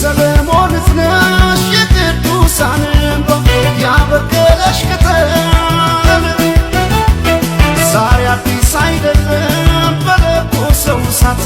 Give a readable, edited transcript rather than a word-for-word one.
የሰለሞን ነሽ የቅዱሳን እንባ ያበቀለሽ ቅጠል፣ ዛሬ አዲስ አይደለም በለኮሰው እሳት።